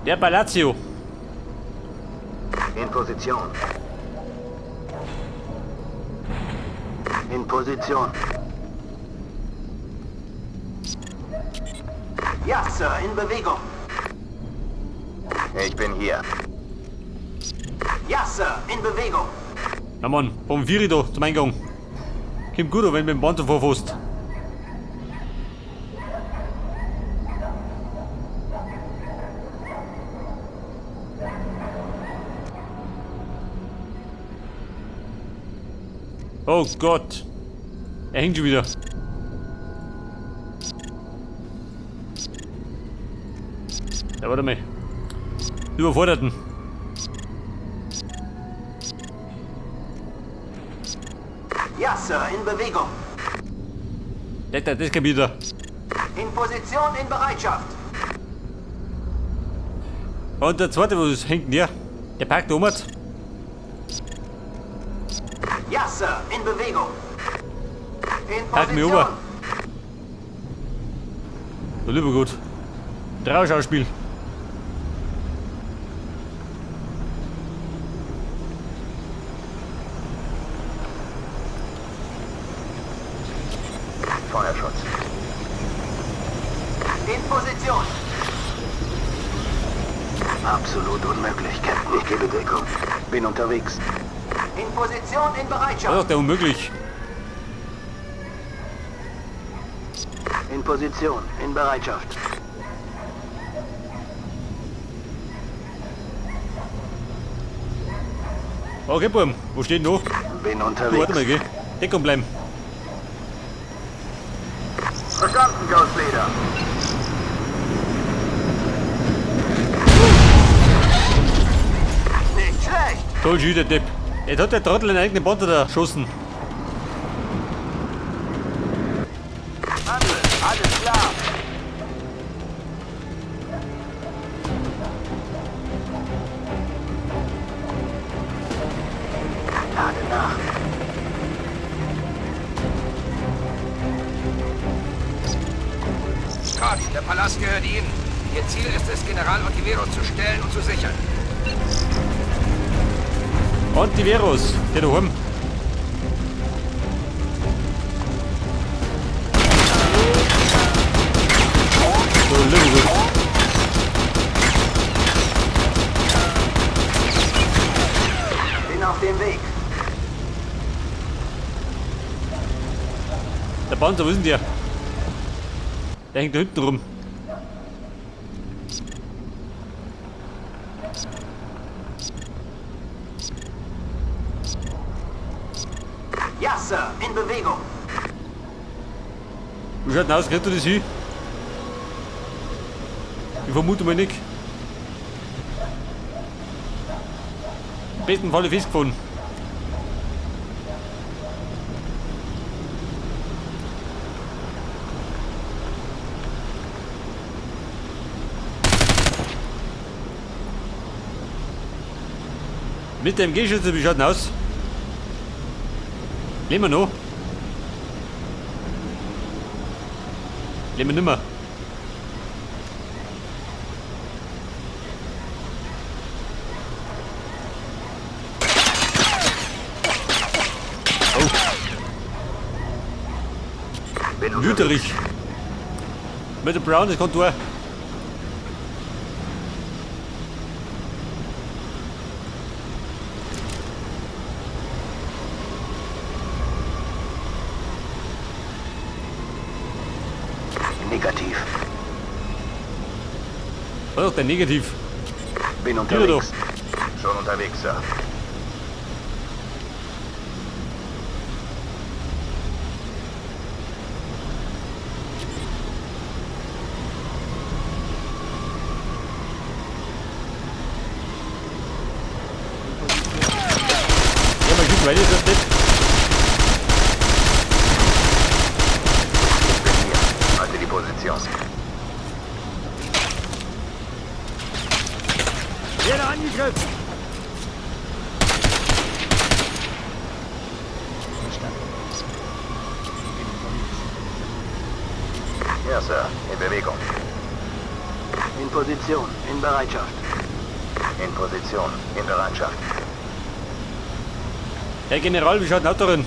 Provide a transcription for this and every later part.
Der Palazzo. In Position. In Position. Ja, Sir, in Bewegung. Ich bin hier. Ja, Sir, in Bewegung. Na Mann, vom Vieri da zum Eingang. Kommt gut, wenn du mit dem Panzer vorfährst. Oh Gott. Er hängt schon wieder. Ja, warte mal. Überforderten. Ja, Sir, in Bewegung. Das geht wieder. In Position, in Bereitschaft. Und der zweite, was hängt denn der? Der parkt da oben. Ja, Sir, in Bewegung. In Park mir Position. über. So, lieber gut. Trauerschauspiel. Feuerschutz. In Position. Absolut unmöglich, Captain. Ich gebe Deckung. Bin unterwegs. In Position, in Bereitschaft. Was ist der unmöglich? In Position. In Bereitschaft. Okay, Burm, wo steht denn noch? Bin Du, unterwegs. warte mal, gell? Deckung bleiben. Verstanden, Ghost Leader. Nicht schlecht. Toll, schön, der Depp. Jetzt hat der Trottel einen eigenen Panzer da geschossen. Angriff, alles klar. Lade nach. Scott, der Palast gehört Ihnen. Ihr Ziel ist es, General Ontiveros zu stellen und zu sichern. Ontiveros, der daheim. So, lieber gut. Bin auf dem Weg. Der Panzer, wo ist denn der? Der hängt da hinten rum. Ja, Sir, in Bewegung. Wie schaut denn aus? Kriegst du das hin? Ich vermute mal nicht. Im besten Falle festgefunden. Mit dem G-Schütze, wie schaut denn aus? Leben wir noch? Leben wir nimmer. Oh. Bin unterwegs. Wüterich. Mit dem Brown, das Kontor. Negativ. Was ist denn negativ? Bin Hier unterwegs. doch. Schon unterwegs, Sir. Ja, mal gut, weil ist das nicht. Ich bin hier. Halte die Position. Werde angegriffen! Verstanden. Bin unterwegs. Ja, Sir. In Bewegung. In Position. In Bereitschaft. In Position. In Bereitschaft. Herr General, wie schaut denn aus darin?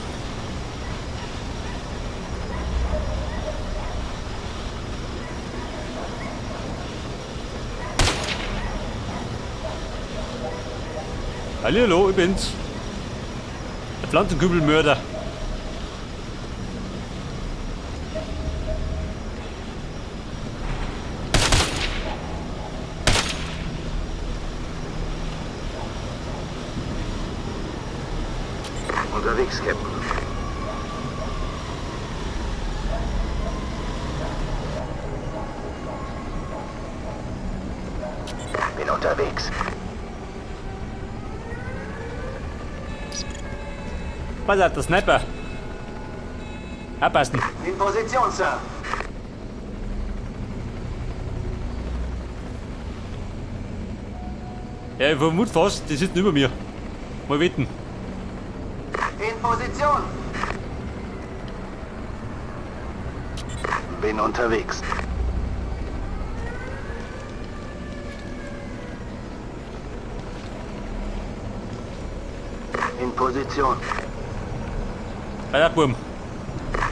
Hallihallo, ich bin's. Der Pflanzenkübelmörder. Unterwegs, Captain. Bin unterwegs. Pass auf, der Sniper. Abpassen. In Position, Sir. Ja, ich vermute fast, die sitzen über mir. Mal wetten. In Position. Bin unterwegs. In Position. Pass auf, Burm.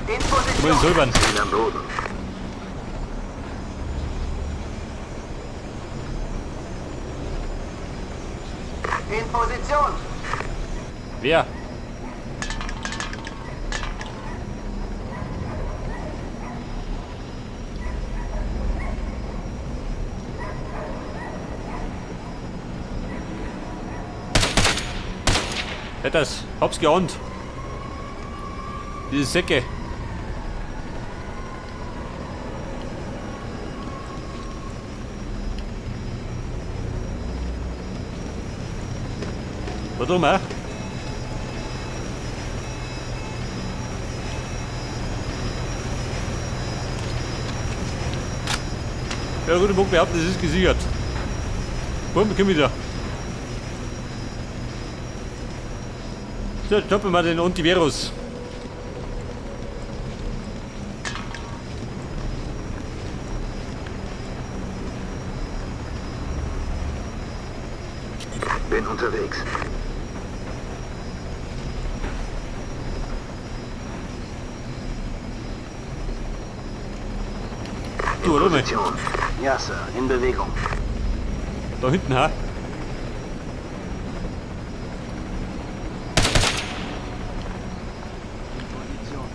In Muss ich Position. säubern. Ziel am Boden. In Position. Wer? Ja, das. Hab's geahnt. Diese Säcke. Warum, hä? Ja, gute Bock behaupten, das ist gesichert. Komm, komm wieder. So, stoppen wir den Antivirus. Bin unterwegs. Du, oder? Position. Ja, Sir. In Bewegung. Da hinten, ha? Position.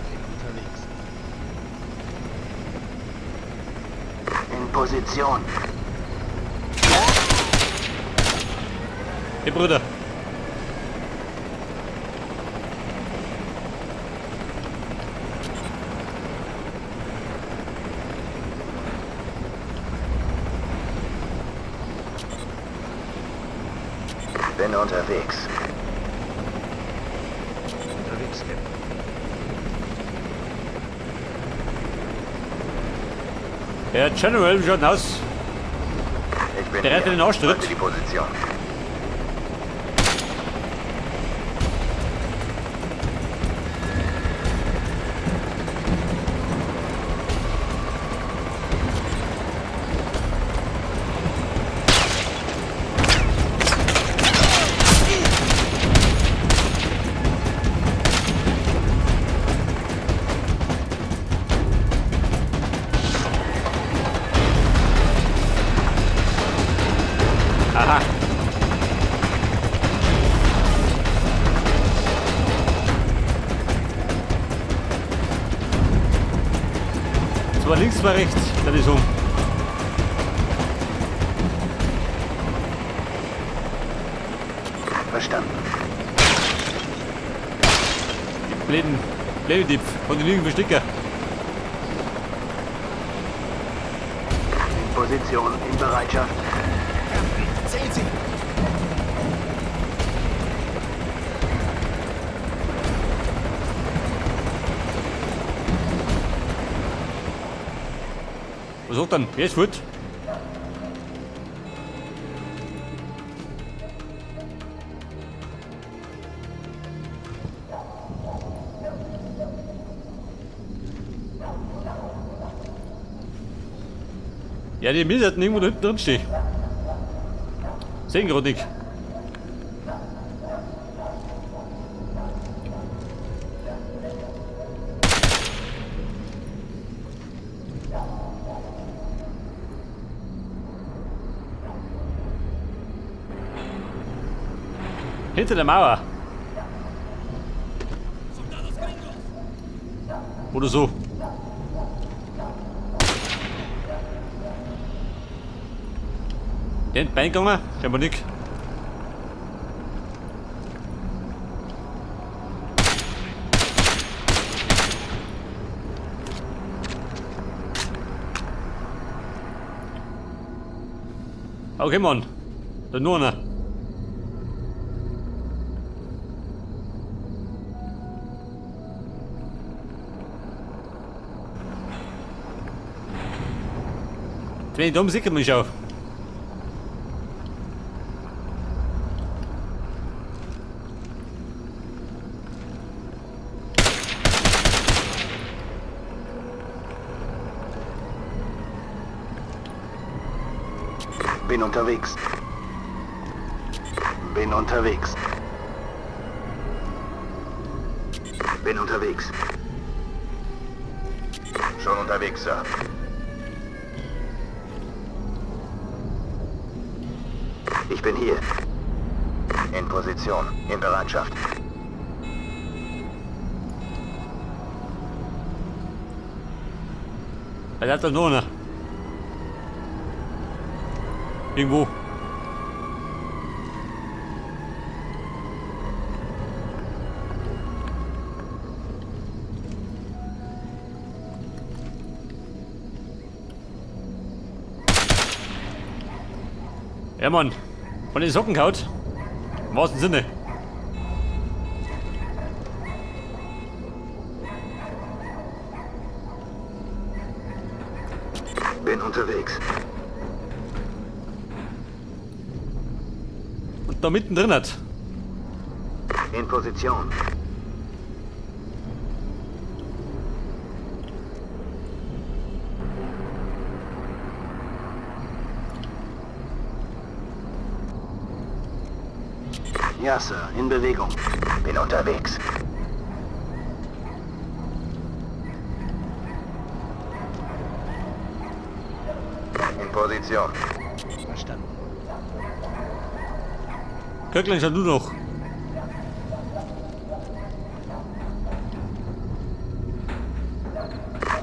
Bin unterwegs. In Position. Hey, Bruder. Bin unterwegs. Unterwegs, Captain. Herr General, wie schaut denn aus? Ich bin Bereit für hier. den Austritt? Halte die Position. Aha. Zwar links, zwar rechts, das ist um. Verstanden. Die blöden, blöden Dieb von den liegen Verstecker. In Position, in Bereitschaft. Sehen Sie! Was sagt dann? Wer ist fort? Ja, die Milch irgendwo da hinten drin stehen. Sehen gerade nicht. Hinter der Mauer. Oder so. Der ist reingegangen? Scheinbar nicht. Okay, Mann. Da nur einer. Wenn ich dumm sicher mich auf. Bin unterwegs. Bin unterwegs. Bin unterwegs. Schon unterwegs, Sir. Ich bin hier. In Position. In Bereitschaft. Da hat doch nur einer. Irgendwo. Ja, Mann. Von den Socken kaut. Im wahrsten Sinne. Bin unterwegs. Und da mittendrin hat. In Position. Ja, Sir. In Bewegung. Bin unterwegs. In Position. Verstanden. Köcklein schon nur noch.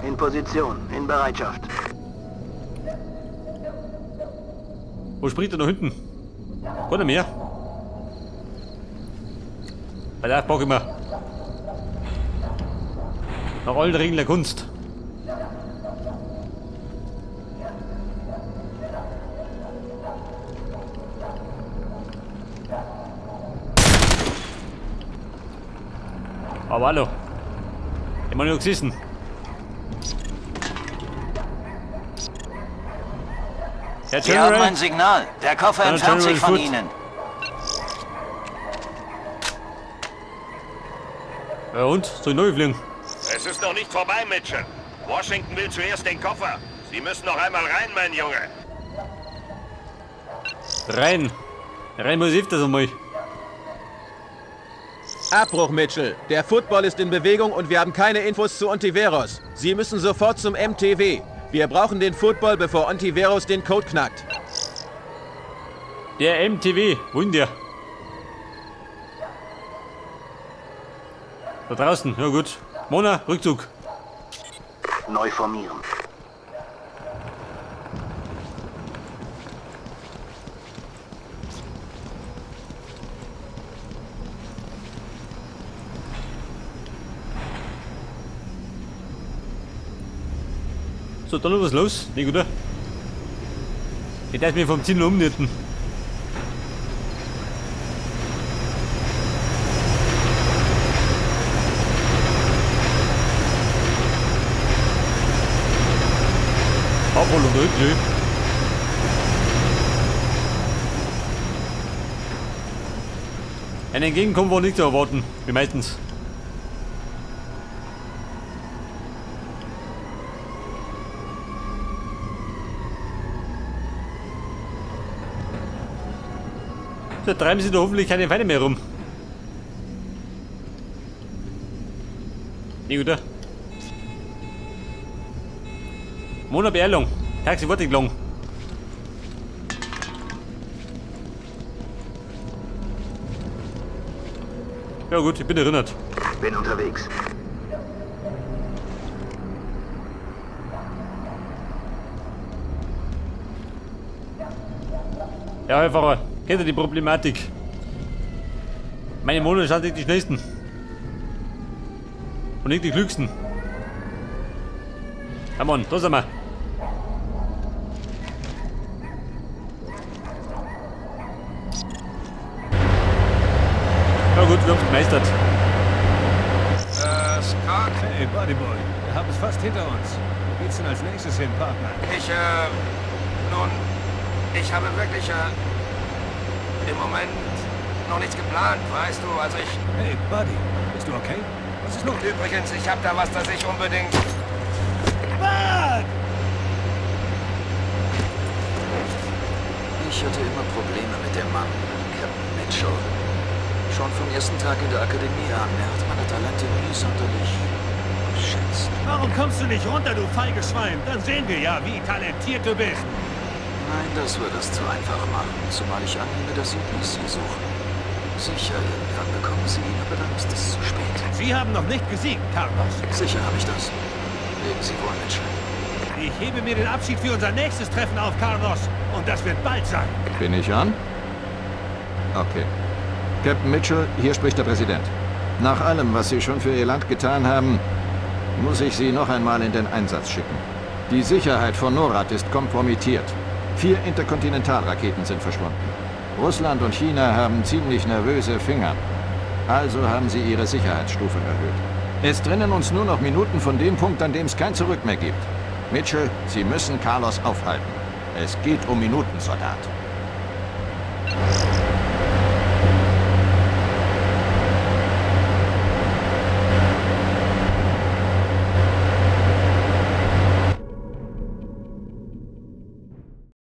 In Position. In Bereitschaft. Wo springt er da hinten? Keiner mehr. Bei der brauche ich immer. Nach allen Regeln der Kunst. Aber hallo. Ich hab noch gesessen. Herr Sie haben General, ein Signal. Der Koffer Herr entfernt sich General von Foot. Ihnen. Ja und? Soll ich neu fliegen? Es ist noch nicht vorbei, Mitchell. Washington will zuerst den Koffer. Sie müssen noch einmal rein, mein Junge. Rein. Rein muss ich das einmal. Abbruch, Mitchell. Der Football ist in Bewegung und wir haben keine Infos zu Ontiveros. Sie müssen sofort zum MTW. Wir brauchen den Football, bevor Ontiveros den Code knackt. Der MTW. Wo ist denn der? Da draußen. Ja gut. Mona, Rückzug. Neu formieren. So, da noch was los? Nicht, oder? Ich darf mich vom Ziel umnieten. Abholung da hinten, ja. Ein Entgegenkommen war nicht zu erwarten, wie meistens. Da treiben sie doch hoffentlich keine Feinde mehr rum. Nee, oder? Mona Beerlung. Taxi Wortiglong. Ja gut, ich bin erinnert. Bin unterwegs. Ja, Herr Fahrer, kennt ihr die Problematik? Meine Mona sind nicht die schnellsten. Und nicht die klügsten. Come on, da sind wir. Ja gut, wir haben's gemeistert. Scott? Hey, Buddy Boy, wir haben es fast hinter uns. Wo geht's denn als nächstes hin, Partner? Ich, nun, ich habe wirklich, im Moment noch nichts geplant, weißt du, also ich... Hey, Buddy, bist du okay? Was ist los? Übrigens, ich habe da was, das ich unbedingt... Bud! Ich hatte immer Probleme mit dem Mann, Captain Mitchell. Schon vom ersten Tag in der Akademie an, er hat meine Talente nie sonderlich geschätzt. Warum kommst du nicht runter, du feige Schwein? Dann sehen wir ja, wie talentiert du bist. Nein, das würde es zu einfach machen, zumal ich annehme, dass Sie PC suchen. Sicher, irgendwann bekommen Sie ihn, aber dann ist es zu spät. Sie haben noch nicht gesiegt, Carlos. Sicher habe ich das. Leben Sie wohl, Mitchell. Ich hebe mir den Abschied für unser nächstes Treffen auf, Carlos. Und das wird bald sein. Bin ich an? Okay. Captain Mitchell, hier spricht der Präsident. Nach allem, was Sie schon für Ihr Land getan haben, muss ich Sie noch einmal in den Einsatz schicken. Die Sicherheit von NORAD ist kompromittiert. 4 Interkontinentalraketen sind verschwunden. Russland und China haben ziemlich nervöse Finger. Also haben sie ihre Sicherheitsstufe erhöht. Es trennen uns nur noch Minuten von dem Punkt, an dem es kein Zurück mehr gibt. Mitchell, Sie müssen Carlos aufhalten. Es geht um Minuten, Soldat.